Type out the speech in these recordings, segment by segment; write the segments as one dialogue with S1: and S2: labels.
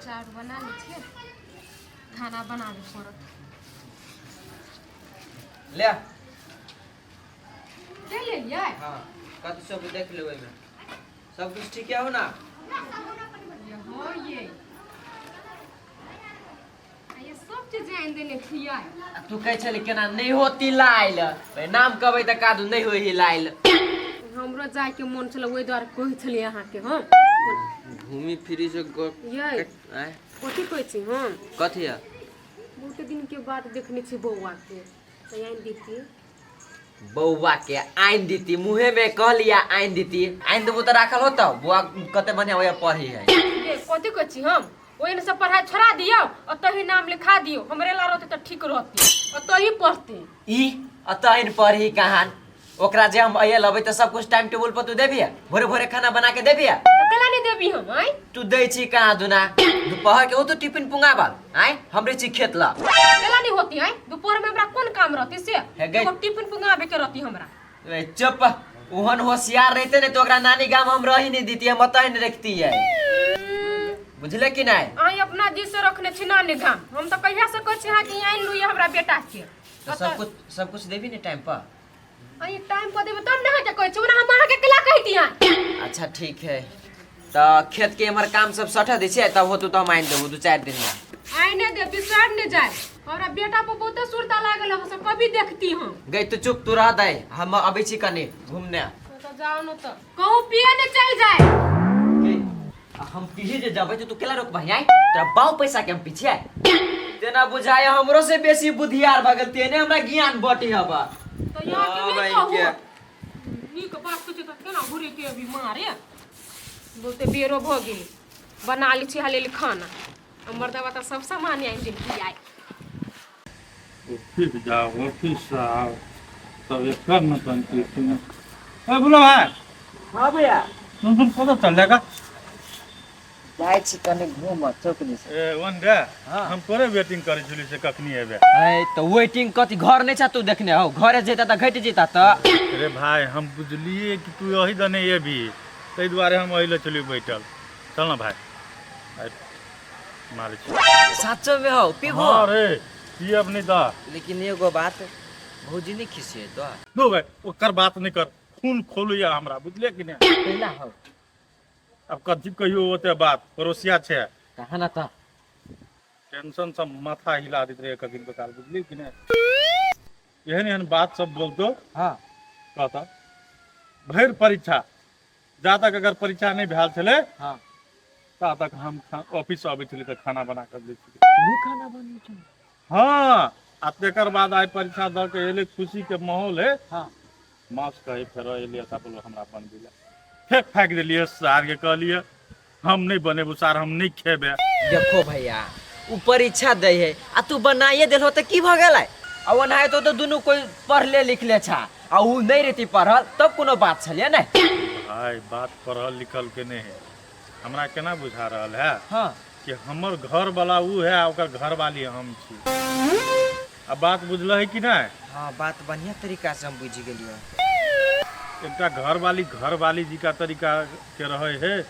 S1: चाउर बना लै छियै, खाना बनाबे पड़त।
S2: ले।
S1: ले लेलियै।
S2: हाँ, कथी सब देख लेबै में, सब कुछ ठीक है हो ना?
S1: ये हो ये आ ये सब चीज आनि देने छियै।
S2: आ तू कहै छली केना नहि होती लाइल, नाम कहबै तऽ कादू नहि होई लाइल।
S1: हमरो जायके मोन छलै, ओहि दुआरे कहै छलियै अहाँके हम।
S2: घूमी फिरी से
S1: यै।
S2: आँय?
S1: कथी कहै छी हम?
S2: कथी है?
S1: बहुते दिनके बाद देखने छी बौआके, तऽ आनि देती।
S2: बौआ के आनि देती, मुँहे में कहलिया आनि देती। आनि देबो तऽ राखल होतौ? बौआ कते बढ़िया होइया, पढ़ी है।
S1: ये कथी कहै छी हम? ओहिने से पढ़ाई छोड़ा दियौ, ओतहि नाम लिखा दियौ। हमरे ला रहतै तऽ ठीक रहतै, ओतहि पढ़तै।
S2: ई अतहिन पढ़ी कहान? ओकरा जे हम अइए लबै तऽ सब कुछ टाइम टेबुल पर तू देबही? भोरे भोरे खाना बना के देबही?
S1: तऽ केला नहि देबी हम आँय?
S2: तू दै छी कहाँ दुना? दोपहर के ओ तो टिफिन पुंगाबल आँय, हमरे छी खेत ला।
S1: केला नहीं होती आँय? दोपहर में हमरा कोन काम रहती से?
S2: हे गई।
S1: एगो टिफिन पुंगाबे के रहती हमरा।
S2: ए, चुप। ओहन होशियार रहते ने तो ओकरा नानी गाम हम रही नहीं देती, हम ओतहि नहीं रखती है, बुझले कि नहीं?
S1: आँय, अपना जी से रखने छी नानी गाम? हम तऽ कहिया से कहै छी अहाँके, आनि लू हमरा बेटा के।
S2: तो सब कुछ देबी ने टाइम पर?
S1: आँय, टाइम पर देबै तब ने अहाँके कहै छी, ओना हम अहाँके केला कहिती आँय?
S2: अच्छा ठीक है, तो खेत के हमर काम सब सठा दै छियै, तब होतौ तऽ हम आनि देबो 2-4 दिन में।
S1: आइ नहि दे, बिसरि नहि जाय। हमरा बेटा पर बहुते सुरता लागल, हम सब कभी देखती हम।
S2: गई तू चुप, तू रह दे, हम अबै छी कनी घूमने।
S1: तो जाओ न, तऽ कहूँ पिए नहि चलि जाय।
S2: गई, आ हम पीछे जे जबै तऽ तू केला रोकबही आइ? तोरा बाऊ पैसा के हम पीछे आइ? तेना बुझाय हमरो से बेसी बुधियार भऽ गेल, तेने हमरा ज्ञान बटी हबा।
S1: तऽ यहाँ के
S2: हाँ,
S1: नहि
S2: भाई।
S1: कहू।
S2: के?
S1: नीक बात सोचे तऽ केना घुरे के अभी मारे? बहुते बेरो भऽ गेल, बना लै छी हाले खाना। हमर दवा तऽ सब सामान आनि देलकी आइ।
S3: ऑफिस जाओ, ऑफिस से आओ, तब एकर न तनकी सुन। ए बोलो भाई।
S2: हाँ भैया।
S3: सुन सुन, कतऽ चल जाएगा?
S2: जाइ छी कनि घूमऽ चौक दिस।
S3: ए वन रे।
S2: हाँ।
S3: हम तोरे वेटिंग करै छली से कखनी एबे।
S2: है तऽ वेटिंग कथी? घर नहि छा तू देखने हौ? घरे जेता तऽ घटि जेता तऽ।
S3: रे भाई, हम बुझलिए कि तू यही दने एबी, ताहि दुआरे हम अइले छली बैठल। चल ना भाई, आइ मारै छी।
S2: साचो में हौ पीबो?
S3: हाँ रे, पियब नहि तऽ।
S2: लेकिन एगो बात, भौजी नहि खिसिएतो?
S3: दो भाई, ओकर बात नहि कर, खून खोलैया हमरा, बुझलिए कि नहि?
S2: पहिला हौ।
S3: अब कथी कहियो, ओते बात पड़ोसिया छै।
S2: कहाँ न तऽ।
S3: टेंशन सब माथा हिला दैत रहे कखन काल, बुझली कि नहि? एहन एहन बात सब बोलतो। कहता भरि परीक्षा जा तक अगर परीक्षा नहि भेल छलै ता तक हम ऑफिस अबै छलियै तऽ खाना बना कऽ दै छलियै।
S2: तू खाना बनबै छौ?
S3: हँ, आ तकर बाद आइ परीक्षा दऽ के एलै, खुशी के माहौल है। माछ कहे फेर एलियै तऽ बोलो हमरा बनबै लए, फेर फाकि देलियै सारके, कहलियै हम नहि बनेबो सार, हम नहि खेबै।
S2: देखो भैया, उ परीक्षा दै है आ तू बनाइए देलहो तऽ की भऽ गेलै? आ ओनाहितो तऽ दुनू कोइ पढ़ले लिखले छा, आ उ नहि रहती पढ़ल तब कोनो बात छलियै ने?
S3: भाई, बात पढ़ल लिखल के नहि है। हमरा केना बुझा रहल है कि हमर घर वाला उ है आ ओकर घर वाली हम छी। आ बात बुझल है कि नहि?
S2: हाँ, बात बढ़िया तरीका से हम बुझि गेलियै।
S3: एकटा घरवाली घरवाली जी का तरीका के रहे है।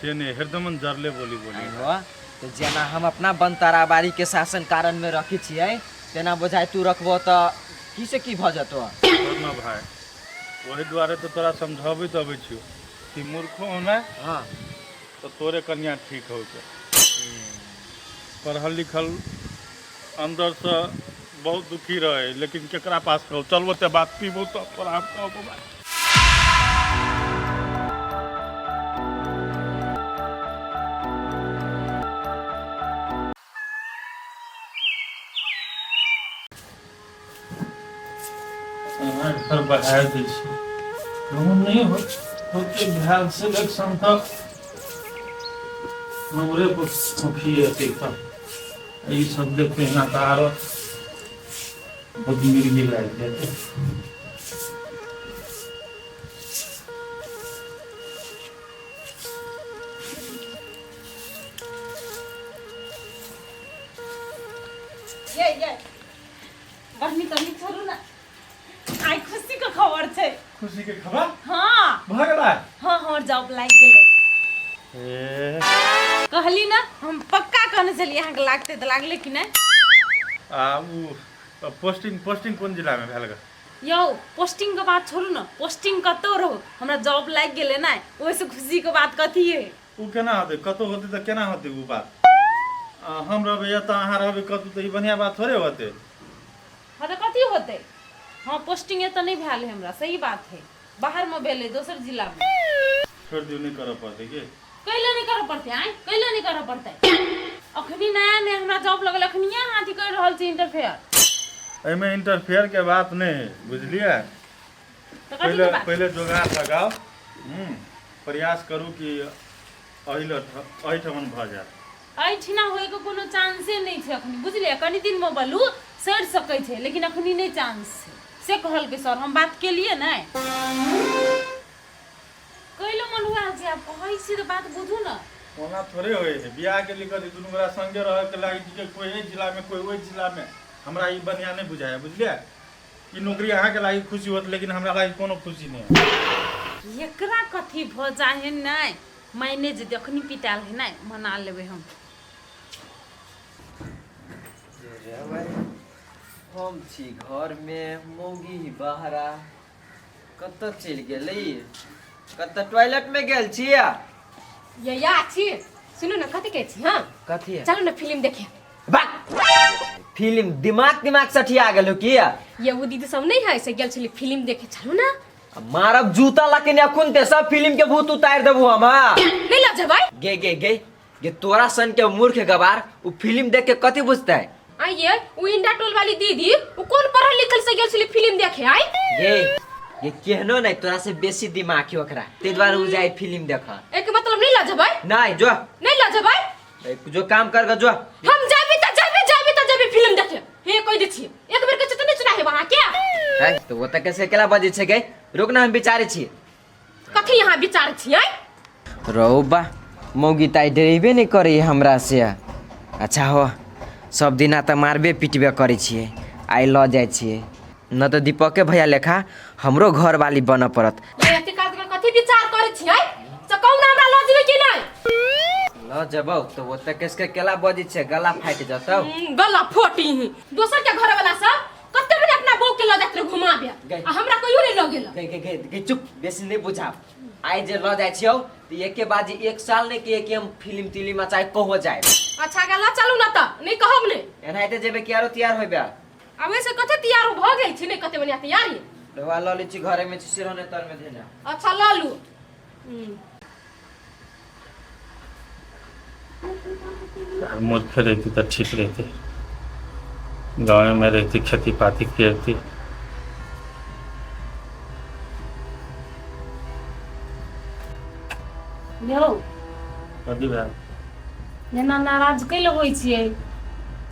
S3: से नहि हरदमन जरले बोली बोली।
S2: आइहो तऽ जेना हम अपना बनताराबाड़ी के शासन कारण में रखै छियै, तेना बुझाइ तू रखबो तऽ की से की भऽ जेतौ।
S3: छोड़ न भाई, ओहि दुआरे तऽ तोरा समझाबैत अबै छियौ कि मूर्खो होना तऽ तोरे कनिया ठीक हो छै। पढ़ल लिखल अंदरसँ बहुत दुखी रहे, लेकिन केकरा पास कहू? चल, ओते बात पीबो तऽ तोरा हम कहबो भाई। घर बढ़ा दै छै, हम नहि होते भेल सिलेक्शन तक हमरे पर खोखी अथी तऽ ई सब देखते ना तऽ आरो बहुत मिर्गी लागि जेतै।
S4: ये ये बहिनी, तनी छोड़ू ना, आइ खुशी के खबर छै।
S3: खुशी के खबर?
S4: हाँ।
S3: भऽ गेलै?
S4: हाँ, हमर जॉब लागि गेलै।
S3: ए।
S4: कहली ना, हम पक्का कहने छलियै अहाँके लागतै तऽ लागलै कि नहि।
S3: आ उ पोस्टिंग पोस्टिंग कोन जिलामे भेल गे?
S4: यौ, पोस्टिंग के बात छोड़ू ने, पोस्टिंग कतौ रहो, हमरा जॉब लागि गेलै ने, ओहिसँ खुशीके बात कथी है?
S3: उ केना होतै? कतौ होतै तऽ केना होतै उ बात? आ हम रहबै एतऽ, अहाँ रहबै कतौ, तऽ ई बढ़िआँ बात थोड़े होतै।
S4: हाँ, तऽ कथी होतै? हाँ, पोस्टिंग एतऽ नहि भेल है हमरा, सही बात है, बाहरमे भेलै, दोसर जिलामे।
S3: छोड़ि दियौ, नहि करऽ पड़तै की?
S4: कैले नहि करऽ पड़तै? आँय, कैले नहि करऽ पड़तै? अखनी नया नया हमरा जॉब लगल, अखनी अहाँ अथी करि रहल छी इंटरफेयर।
S3: एहिमे इंटरफेयर के बात नहि है, बुझलियै?
S4: तऽ कथी
S3: पहिले
S4: के बात?
S3: पहिले जोगाड़ लगाउ, प्रयास करू कि एहि लऽ एहिठमन भऽ जायत।
S4: एहिठिना होइके कोनो चांसे नहि छै अखनी, बुझलियै? कनि दिनमे बलू सड़ि सकै छै, लेकिन अखनी नहि चांस छै, से कहलकै सर। हम बात केलियै नहि कैलो मन हुआ छै। आब कहै छी तऽ बात बुझू ने।
S3: ओना थोड़े होइ है। बियाह के लिए कथी दुनू गोरा संगे रहे के लागि कि कोई एहि जिलामे, कोई ओहि जिलामे, हमरा ई बढ़िआँ नहि बुझाय, बुझलियै? ई नौकरी अहाँके लागि खुशी होत, लेकिन हमरा लागि कोनो खुशी नहि है।
S4: एकरा कथी भऽ जाइ है? नहि मायने जे अखनी पितायल है, नहि मना लेबै हम।
S2: हम छी घरमे, मौगी बहरा कतऽ चलि गेलै? कतऽ टॉयलेटमे गेल छियै?
S1: ये या छी, सुनू ने, कथी कहै छी? हाँ।
S2: कथी?
S1: चलू ने फिल्म देखे।
S2: बा, फिल्म? दिमाग दिमाग सठिया गेल हो किया?
S1: ये वो दीदी सब नहीं है से गेल छली फिल्म देखे, चलू ना।
S2: मारब जूता लके अखुन ते सब फिल्म के भूत उतार देबू हम। हाँ।
S1: नहीं लग जेबै।
S2: गे गे गे गे, तोरा सन के मूर्ख गवार उ फिल्म देख के कथी बुझतै?
S1: आइए वो इंडा टोल वाली दीदी, वो कौन पढ़ल लिखल से गेल छली फिल्म देखे आई?
S2: गे ये केहनो नहीं, तोरा से बेसी दिमाग है ओकरा, ते दुआरे उ जाए फिल्म देख।
S1: एक मतलब नहीं लग जेबै।
S2: नहीं, जो।
S1: नहीं लग जेबै।
S2: ए, जो काम कर जो।
S1: हम जाबी त जाबी, जाबी त जाबी फिल्म देखे। हे, कह दै छी, एक बेर के चित नहीं सुना है वहां के।
S2: है तो वो त कैसे केला बजै छै गे? रुक ना, हम विचारै छी।
S1: कथी यहाँ विचार छी? आइ
S2: रौ बा, मौगी ताई डरेबे नहि करैए हमरा से। अच्छा हो, सब दिना तऽ मारबे पिटबे करै छियै, आइ लऽ जाइ छियै, न तऽ दीपके भैया लेखा हमरो घरवाली बनऽ पड़त।
S1: ये एते काज के कथी विचार करै छी? आइ से कहू ना, हमरा लऽ जेबै कि नहि?
S2: लऽ जेबौ तऽ ओतऽ कसके केला बजै छै, गला फाटि जतौ।
S1: गला फोटी ही। दोसर के घर वाला सब कते बेर अपना बहू के लऽ जाइत रहे घुमाबे
S2: गई।
S1: आ हमरा कहियो नहि लऽ गेल।
S2: गई गई गई गई, चुप, बेसी नहि बुझाब। आइ जे लऽ जाइ छियौ तऽ एके बाजी एक साल नहि कि हम फिल्म तिलिम आ चाहे कहो जाए।
S1: अच्छा गेला, चलू ना तऽ नहि कहब नहि।
S2: एनाहिते जेबै कि आरो तैयार होइबे?
S1: आब ऐसे कते तैयार भऽ गेल छी नहि कते बढ़िया तैयारी।
S2: रवा लऽ लै छी, घरेमे छी, सिरहने तरमे धेने।
S1: अच्छा, लऽ लू।
S3: यार, मूर्ख रहती तऽ ठीक रहती, गाँव में रहती, खेती पाती करती।
S4: यौ।
S3: कथी भेल?
S4: जेना नाराज कैले होइ छियै?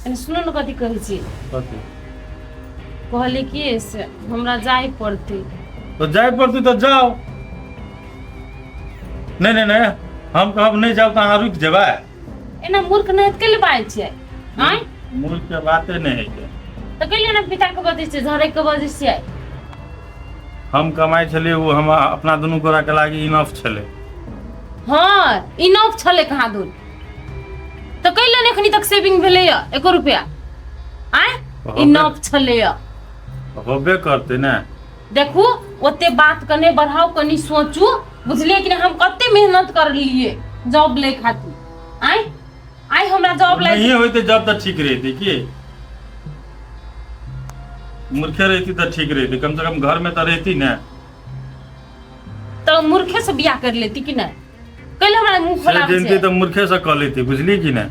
S4: कनि सुनू ने, कथी कहै छियै।
S3: कथी?
S4: कहली कि से हमरा जाय पड़तै।
S3: तो जाय पड़तै तऽ जाओ। नहि नहि नहि, हम कहब नहि जाउ तऽ अहाँ रुकि जेबै?
S4: एना मूर्ख नहि कैले बाजै छियै? आँय?
S3: मूर्ख के बाते नहि होइ छै।
S4: तऽ कैले एना पिता के बजै छियै, झड़ै के बजै छियै?
S3: हम कमाइ छलियै, ओ हम अपना दुनू गोरा के लागी इनफ छलै।
S4: हँ, इनफ छलै कहाँ दूर। तऽ कैले नहि एखनी तक सेविंग भेलैया एको रुपया? आँय, इनफ छलैया?
S3: होबे करतै ने।
S4: देखू, ओते बात कने बढ़ाउ, कनि सोचू, बुझलियै कि नहि? हम कते मेहनत करलियै जॉब लै खातिर। आँय, आइ हमरा जॉब लागि
S3: नहीं होते जब तऽ ठीक रहते की? मूर्खे रहती तऽ ठीक रहती, कम से कम घर में तऽ रहती ने।
S4: तऽ मूर्खे से बियाह कर लेती कि नहि? कैले हमरा मुँह
S3: से
S4: खोलाबै
S3: जनती
S4: छै?
S3: तऽ मूर्खे से कऽ लेती, बुझली कि नहि?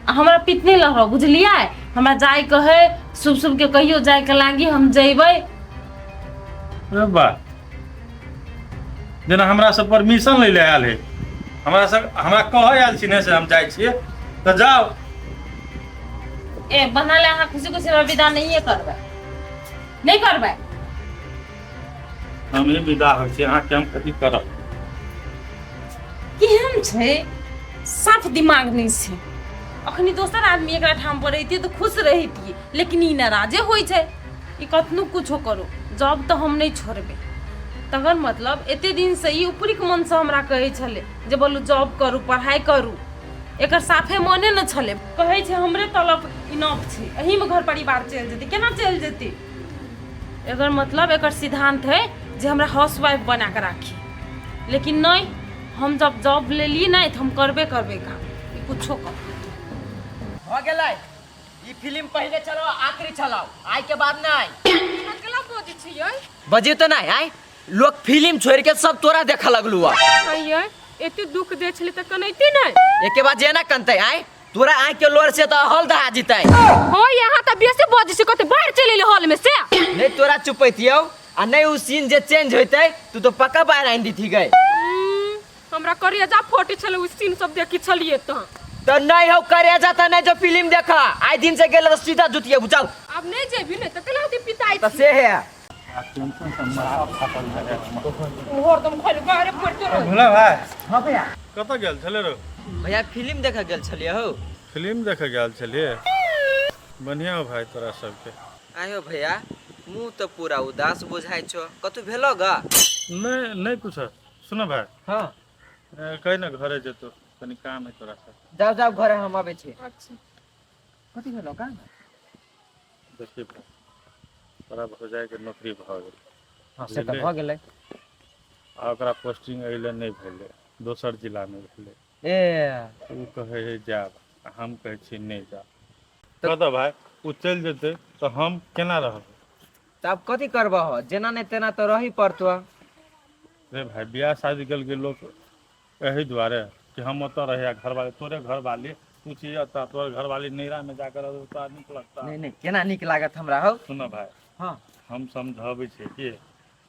S4: आ हमरा पितने लहरो, बुझलियै? हमरा जाय के है, शुभ शुभ के कहियो जाय के लागी, हम जइबै।
S3: अरे वाह, जेना हमरा से परमिशन लै लए आयल है, हमरा से हमरा कहै आयल छी ने से हम जाइ छियै तऽ जाउ।
S4: ए बना ले, अहाँ खुशी खुशी हमरा विदा नहिए करबै, नहि करबै?
S3: हम ही विदा होइ छी, अहाँके हम कथी करब?
S4: केहन छै, साफ दिमाग नहि छै। अखनी दोसर आदमी एकरा ठाम पर रहितियै तऽ खुश रहितियै, लेकिन ई नाराजे होइ छै। ई कतनो कुछो करो, जॉब तऽ हम नहि छोड़बै। तकर मतलब एते दिनसँ ई ऊपरीके मनसँ हमरा कहै छलै जे बोलू जॉब करू, पढ़ाइ करू। एकर साफे मने न छलै, कहै छै हमरे तलब इनफ छै, एहीमे घर परिवार चलि जेतै। केना चलि जेतै? एकर मतलब एकर सिद्धांत है जे हमरा हाउस वाइफ बना कऽ राखी। लेकिन नहि, हम जब जॉब लेली नहि तऽ हम करबे करबै काम, ई कुछो कर।
S2: भऽ गेलै ई फिल्म। पहिले चलाओ, आखिरी चलाओ, आइ के बाद नहीं।
S1: केला बजै छियै?
S2: बजियो तऽ नहीं। आइ लोग फिल्म छोड़ के सब तोरा देखऽ लगलू।
S1: आइयै, एते दुख दै छलै तऽ कनैते नहि।
S2: एके बाद जेना कनतै, आइ तोरा आँखि के लोर से तऽ हल दहा जितै।
S1: हो, यहाँ तऽ बेसी बजै छै, कते बाहर चलि एलै हॉल में से।
S2: नहीं तोरा चुपैतियौ आ नहीं उ सीन जे चेंज होइतै, तू तो पक्का बाहर आनि दिथी गए।
S1: हमरा करेजा फटे छलै ओ सीन सब देखी छलियै तऽ।
S2: तऽ नहीं हो करेजा तऽ नहीं जो फिल्म देखा। आइ दिन से गेल तऽ सीधा जुतिए बुझाउ।
S1: आब नहीं जेबी ने तऽ केना होतै पिताई?
S2: तऽ से है।
S3: टेंशन से माथा फाटल भए जायत।
S1: हरदम खाली बाहरे पड़ते रहे।
S3: भोला भाय।
S2: हाँ भैया।
S3: कतऽ गेल छलै रो?
S2: भैया, फिल्म देखऽ गेल छलियै हो।
S3: फिल्म देखऽ गेल छलियै? बढ़िआँ हो भाय तोरा सबके।
S2: आयो भैया, मुँह तऽ पूरा उदास बुझाइ छौ, कतौ भेलो गा?
S3: नहि नहि कुछ। सुन भाय।
S2: हाँ।
S3: कहि ने घरे जेतौ, कनि काम है तोरा से।
S2: जाओ जाओ घरे, हम आबै छी।
S1: अच्छा।
S2: कथी भेलो का?
S3: देखी भाय, तोरा भौजाइके नौकरी भऽ गेल।
S2: हाँ, से तऽ भऽ गेलै।
S3: आ ओकरा पोस्टिंग एहि नहि भेलै, दोसर जिलामे भेलै।
S2: ए।
S3: ओ कहै है जायब आ हम कहै छी नहि जायब। कहतऽ भाय, ओ चलि जेतै तऽ हम केना रहबै?
S2: तऽ आब कथी करबह? जेना नहि तेना तऽ रही पड़तौ।
S3: रे भाय, बियाह शादी केलकै लोक एहि दुआरे कि हम ओतऽ रही आ घरवाली, तोरे घरवाली, तू छी एतऽ, तोहर घरवाली नैहरामे जाकर रहतौ तोरा नीक लगता?
S2: नहि नहि, केना नीक लागत हमरा हौ।
S3: सुन भाय।
S2: हाँ।
S3: हम समझाबै छियै कि,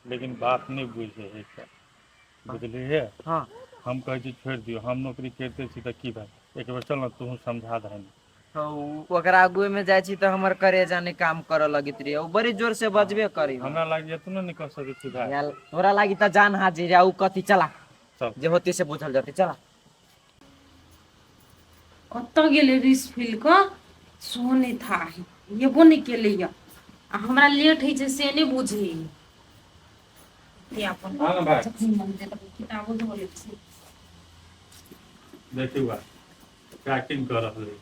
S3: लेकिन बात नहि बुझै है से, बुझलियै?
S2: हाँ।
S3: हम कहै छी छोड़ि दियौ, हम नौकरी करिते छी तऽ की भाय, एक बेर चल ने, तोहूँ समझा दहन।
S2: हौ, ओकरा आगुए में जाइ छी तऽ हमर करेजा नहि काम करऽ लगैत रही, ओ बड़ी जोर से बजबे करी।
S3: हमरा लागि एतनो नहि कह सकै छी भाय।
S2: यार, तोरा लागी तऽ जान हाजिर है, उ कथी? चला।
S3: चल।
S2: जे होती से बुझल जतै, चला।
S4: कतऽ गेलै रिस फील कऽ सेहो नहि था, एबो नहि केलैया आ हमरा लेट होइ छै से नहि बुझैया। ते अपन
S3: हाँ ने भाय।
S4: जखन मन देत अपन किताबो धो लै छी।
S3: देखियौ भाय, पैकिंग कऽ रहल है।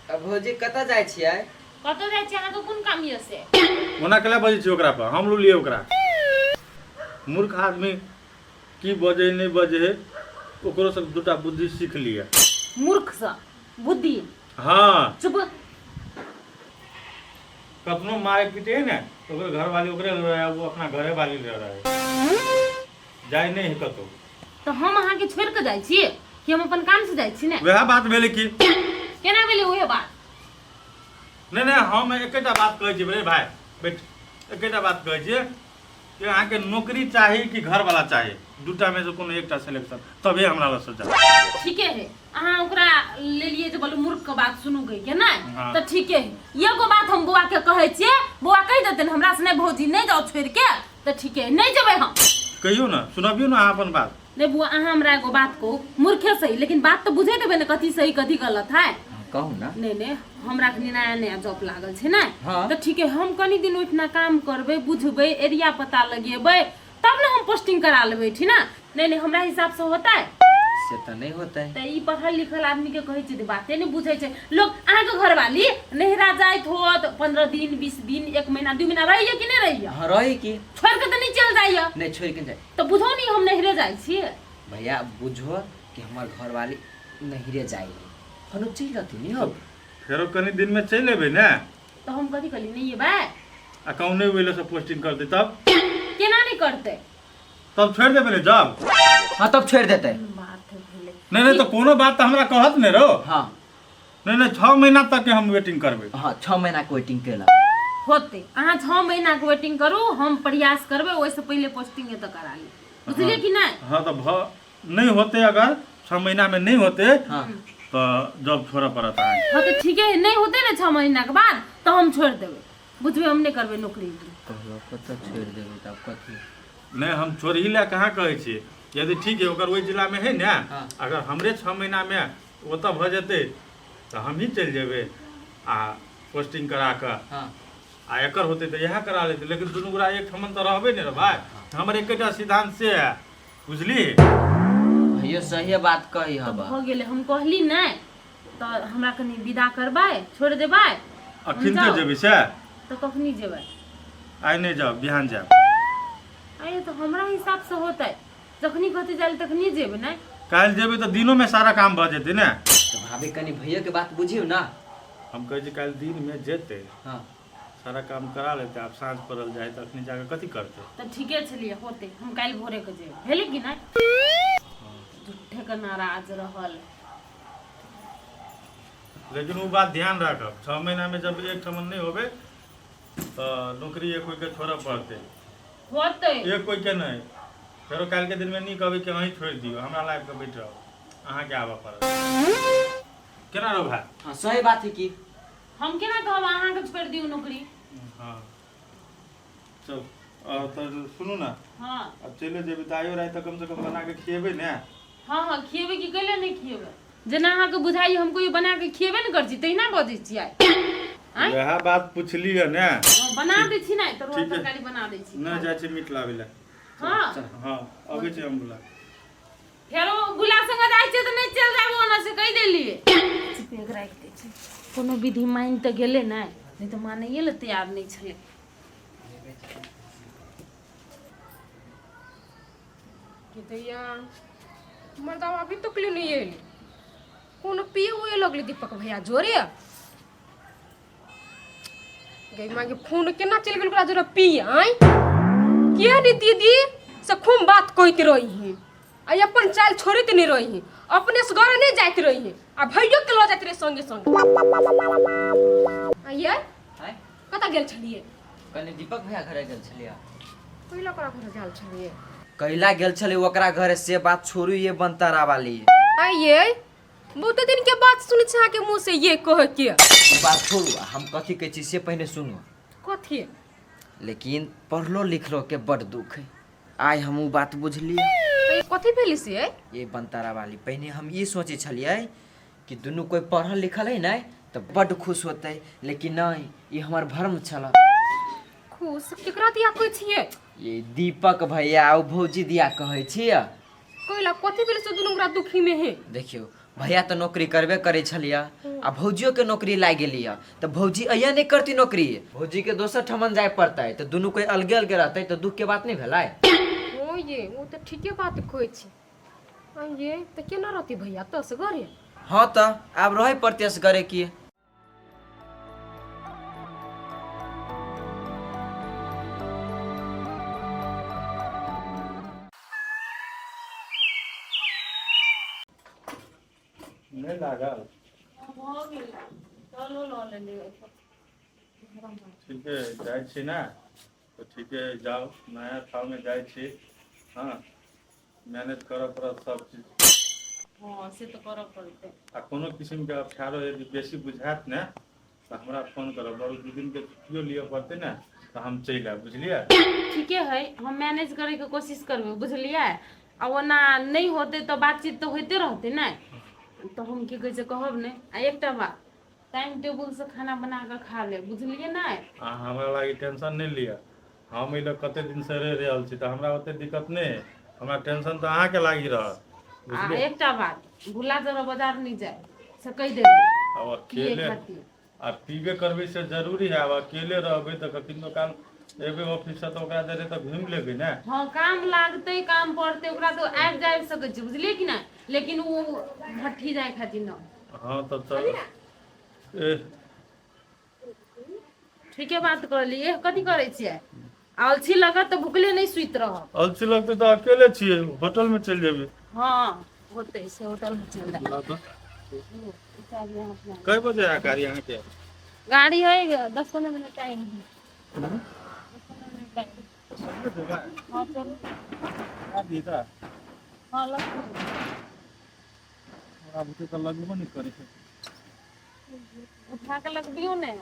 S2: अब भौजी, कतऽ जाइ छियै?
S4: कतऽ जाइ छी? अहाँके कोन काम यऽ से?
S3: ओना केला बजै छी ओकरा पर? हम लुलियै ओकरा। मूर्ख आदमी की बजै नहि बजै है, ओकरो सब दूटा बुद्धि सीख लिअ।
S4: मूर्खसँ बुद्धि?
S3: हाँ।
S4: चुप।
S3: कतनो मारे पीटे है ने तो ओकरे घरवाली ओकरे लग रहे, वो अपना घरे वाली ले रहे, जाय नहीं है कतौ।
S4: तऽ हम अहाँके छोड़ि कऽ जाइ छी कि हम अपन काम से जाइ छी ने?
S3: वएह बात भेलै कि।
S4: केना भेलै उहे बात?
S3: नहि नहि, हम एकेटा बात कहै छी रे भाय, बैठ, एकेटा बात कहै छियै कि अहाँके नौकरी चाही कि घरवाला चाही? दूटा में से कोनो एकटा सिलेक्शन, तबे हमरा लग से जाउ।
S4: ठीके है, अहाँ ओकरा लेलियै जे बोलू मूर्ख के बात सुनू कहि के नहि।
S3: हाँ।
S4: तऽ ठीके है, एगो बात हम बौआ के कहै छियै, बौआ कहि देतै हमरा से नहि भौजी नहि जाउ छोड़ि के, तऽ ठीके है, नहि जेबै हम।
S3: कहियौ ने, सुनबियौ ने अहाँ अपन बात।
S4: नहि बौआ, अहाँ हमरा एगो बात कहू, मूर्खे सही लेकिन बात तऽ बुझे देबै ने, कथी सही कथी गलत है?
S2: कहू ने।
S4: नहि नहि, हमरा एखनी नया नया जॉब लागल छै ने।
S2: हाँ।
S4: तऽ ठीके, हम कनि दिन ओहिठिना काम करबै, बुझबै, एरिया पता लगेबै, तब ने हम पोस्टिंग करा लेबै, ठीक ने? नहि नहि, हमरा हिसाबसँ होतै?
S2: से तऽ नहि होतै।
S4: तऽ ई पढ़ल लिखल आदमी के कहै छै तऽ बाते नहि बुझै छै लोक। अहाँके घरवाली नैहरा जाइत होत, 15 दिन, 20 दिन, एक महीना, 2 महीना रहैया कि नहि रहैया?
S2: हाँ, रही की।
S4: छोड़ि कऽ तऽ नहि चलि जाइया?
S2: नहि, छोड़ि के जाइ।
S4: तऽ बुझौ नहि हम नैहरे जाइ छियै।
S2: भैया, बुझो कि हमर घरवाली नहिरे जाइ है, फनो चलि रहती नहीं हो।
S3: फेरो कनि दिन में चलि एबै ने।
S4: तऽ हम कथी कहली, नहि एबै?
S3: आ कहूँ नहि ओहि से पोस्टिंग कर दे तब?
S4: केना नहि करतै?
S3: तब छोड़ि देबै ने जॉब?
S2: हाँ, तब छोड़ि देतै।
S4: बात भेलै।
S3: नहि नहि, तऽ कोनो बात तऽ हमरा कहत नहि रौ।
S2: हाँ।
S3: नहि नहि, 6 महीना तक के हम वेटिंग करबै।
S2: हाँ, 6 महीना के वेटिंग केलक।
S4: होतै, अहाँ 6 महीनाके वेटिंग करू, हम प्रयास करबै ओहिसँ पहिले पोस्टिंग एतऽ करा ली, बुझलियै कि नहि?
S3: हाँ, तऽ भऽ नहि होतै, अगर 6 महीना में नहि होतै तऽ जॉब छोड़ऽ पड़त अहाँके।
S4: हाँ, तऽ ठीके है, नहि होतै ने 6 महीनाके बाद तऽ हम छोड़ि देबै, बुझबै, हम नहि करबै नौकरी उकरी।
S2: कहलक कतऽ छोड़ि देबै, तब कथी?
S3: नहि, हम छोड़ही लए कहाँ कहै छियै। यदि ठीक है, ओकर ओहि जिलामे है ने, अगर हमरे 6 महीनामे ओतऽ भऽ जेतै तऽ हमही चलि जेबै आ पोस्टिंग करा कऽ, आ एकर होतै तऽ इएह करा लेतै, लेकिन दुनू गोरा एक ठमन तऽ रहबै ने रे भाय। हमर एकेटा सिद्धांत से है, बुझली?
S2: भैया। ये सही बात कही
S4: तऽ
S2: हब।
S4: भऽ गेलै, हम कहली नहि तऽ हमरा कनि विदा करबै, छोड़ि देबै।
S3: अखन
S4: जाउ।
S3: जेबै से?
S4: तऽ कखनी जेबै?
S3: आइ नहि जाउ, बिहान जायब।
S4: अरे, तऽ हमरा हिसाबसँ होतै, जखनी कहतै जाय तखनी जेबै ने।
S3: काल्हि जेबै तऽ दिनोमे सारा काम भऽ जेतै ने।
S2: तऽ भाभी, कनि भैया के बात बुझियौ ना।
S3: हम कहै छी काल्हि दिनमे जेतै,
S2: हाँ,
S3: सारा काम करा लेतै। आब साँझ पड़ल जाइ तऽ अखनी जाकऽ कथी करतै?
S4: तऽ ठीके छलियै, होतै, हम काल्हि भोरे के जेबै। भेलै कि नहि? झूठे के नाराज रहल।
S3: लेकिन ओ बात ध्यान राखब, 6 महीनामे जब एक ठमन नहि होबे तऽ नौकरी एक कोइके छोड़ऽ पड़तै।
S4: होतै।
S3: एक कोइके नहि, फेरो काल्हिके दिनमे नहि कहबै कि अहीं छोड़ि दियौ, हमरा लाबि कऽ बैठ रहू, अहाँके आबऽ पड़त। केना रहो भाय?
S2: हाँ, सही बात है की।
S4: हम केना कहब अहाँके छोड़ि दियौ नौकरी?
S3: हाँ, चल, आओर तऽ सुनू ने।
S4: हाँ।
S3: अब चलि जेबै तऽ आइयो राति तऽ कमसँ कम बना कऽ खिएबै ने?
S4: हाँ, खिएबै कि, कैले नहि खिएबै? जेना अहाँके बुझाइ, हम कोइ बना के खिएबे ने करै छी, तहिना बजै छियै आँय?
S3: वएह बात पुछलियै ने।
S4: हाँ, बना दै छी ने, तरुआ
S3: ठीक है।
S4: तरकारी बना दै छी।
S3: नहि, जाइ छी मीट लाबै लए।
S4: हाँ।
S3: हाँ, अबै छी हम बुला।
S4: फेरो गुला संगे जाइ छियै तऽ नहि चलि जाबो ओना, से कहि देलियै। बैग राखि दै छै। कोनो विधि मानि तऽ गेलै नहि, नहि तऽ मानैए लए तैयार नहि छलै।
S1: कि दैया, मर्दावा अभी तक ले नहीं एली। कोनो पिए उए लगली दीपक भैया जोरे गई माँ के फोन केना चलि गेल ओकरा जोरे पिए? आँय, किया नहीं दीदी से खूब बात कहैत रही है आ अपन चाल छोड़ैत नहीं रही है, अपने से घर नहीं जाइत रही है आ भैयो के लऽ जाइत रही संगे संगे। आइए।
S2: आँय?
S1: कतऽ गेल छलियै?
S2: कनि दीपक भैया घरे गेल छलियै।
S1: पहिला ओकरा घर गेल छलियै?
S2: कैला गेल छलै ओकरा घरे से बात छोड़ू, ये बनतारा वाली।
S1: आइए, बहुत दिन के बात सुनै छी अहाँके मुँह से ये कह के।
S2: ई बात छोड़ू, हम कथी कहै छी से पहिने सुनू।
S1: कथी?
S2: लेकिन पढ़लो लिखलो के बड़ दुख है, आइ हम उ बात बुझलियै।
S1: ये कथी भेली से?
S2: ये बनतारा वाली, पहिने हम ई सोचै छलियै कि दुनू कोइ पढ़ल लिखल है ने तऽ बड्ड खुश होतै, लेकिन नहि, ई हमर भ्रम छल।
S1: खुश केकरा दिया कहै छियै?
S2: ये दीपक भैया आ भौजी दिया कहै छियै।
S1: कैला, कथी भेल से दुनू गोरा दुखी में है?
S2: देखियौ, भैया तऽ नौकरी करबे करै छलियै आ भौजियोके नौकरी लागि गेलियै, तऽ भौजी अइया नहि करती नौकरी, भौजीके दोसर ठमन जाय पड़तै, तऽ दुनू कोइ अलगे अलगे रहतै तऽ दुखके बात नहि भेलै?
S1: ओ ये, ओ तऽ ठीके बात कहै छी। आ ये तऽ केना रहती भैया तऽ असगरे?
S2: हँ, तऽ आब रहै पड़तै असगरे की।
S3: नहि लागल।
S4: भऽ गेल, चलो, लऽ लेलियै।
S3: ठीके जाइ छी ने तऽ ठीके जाउ, नया ठाममे जाइ छी। हँ, मैनेज करऽ पड़त सब चीज।
S4: हँ, से तऽ करऽ पड़तै।
S3: आ कोनो किसिमके अफसारो यदि बेसी बुझायत ने तऽ हमरा फोन करब। बरू 2 दिनके छुट्टियो लिअ पड़तै ने तऽ हम चलि आयब, बुझलियै?
S4: ठीके है, हम मैनेज करैके कोशिश करबै, बुझलियै? आ ओना नहि होतै तऽ बातचीत तऽ होइते रहतै ने, तऽ हम की कहै छै कहब नहि। आ एकटा बात, टाइम टेबुलसँ खाना बना कऽ खा लेब, बुझलियै ने?
S3: अहाँ हमरा लागि टेंशन नहि लिअ। हम एहि लग कते दिनसँ रहि रहल छी तऽ हमरा ओते दिक्कत नहि है। हमरा टेंशन तऽ अहाँके लागि रहत।
S4: आ
S3: बुझलियै?
S4: एकटा बात, भुला जरा बाजार नहि जाय से कहि देबै।
S3: आब
S4: पिए
S3: अकेले
S4: खातिर।
S3: आ पीबे करबै से जरूरी है। आब अकेले रहबै तऽ कखनो काल एबै ऑफिससँ तऽ ओकरा जरे तऽ घुमि लेबै ने।
S4: हँ, काम लागतै, काम पड़तै ओकरा तऽ आबि जाबि सकै छी, बुझलियै कि नहि? लेकिन ओ भट्ठी जाय खातिर न।
S3: हँ, तब चल ए।
S4: ठीके बात कहलियै। कथी करै छियै? आलसी लगत तऽ भुखले नहि सुति रहब।
S3: अलसी लगतै तऽ अकेले छियै, होटलमे चलि जेबै।
S4: हँ, होतै से, होटल में चलि जाय।
S3: कई बजे है गाड़ी अहाँके?
S4: गाड़ी है, 10-15 मिनट टाइम है। 10-15 मिनट टाइम। हाँ, चलू।
S3: तऽ
S4: हाँ, लगतै।
S3: हमरा बुते तऽ लगबो नहि करै छै।
S4: उठा के लगबियो ने,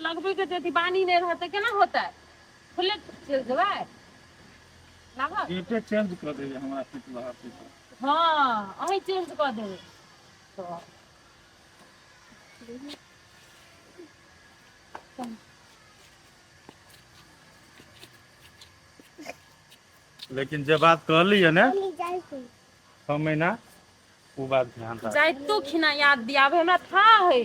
S4: लगबै के यदि पानी नहि रहतै केना होतै? खुले चलि जेबै लागत।
S3: गेटे चेंज कऽ देबै हमरा सीट लगा सीट।
S4: हँ, अहीं चेंज कऽ देबै तऽ।
S3: लेकिन जे बात कहली है ने। 6 महीना ओ बात ध्यान राख।
S4: जाइतो खिना याद दियाबे हमरा था है।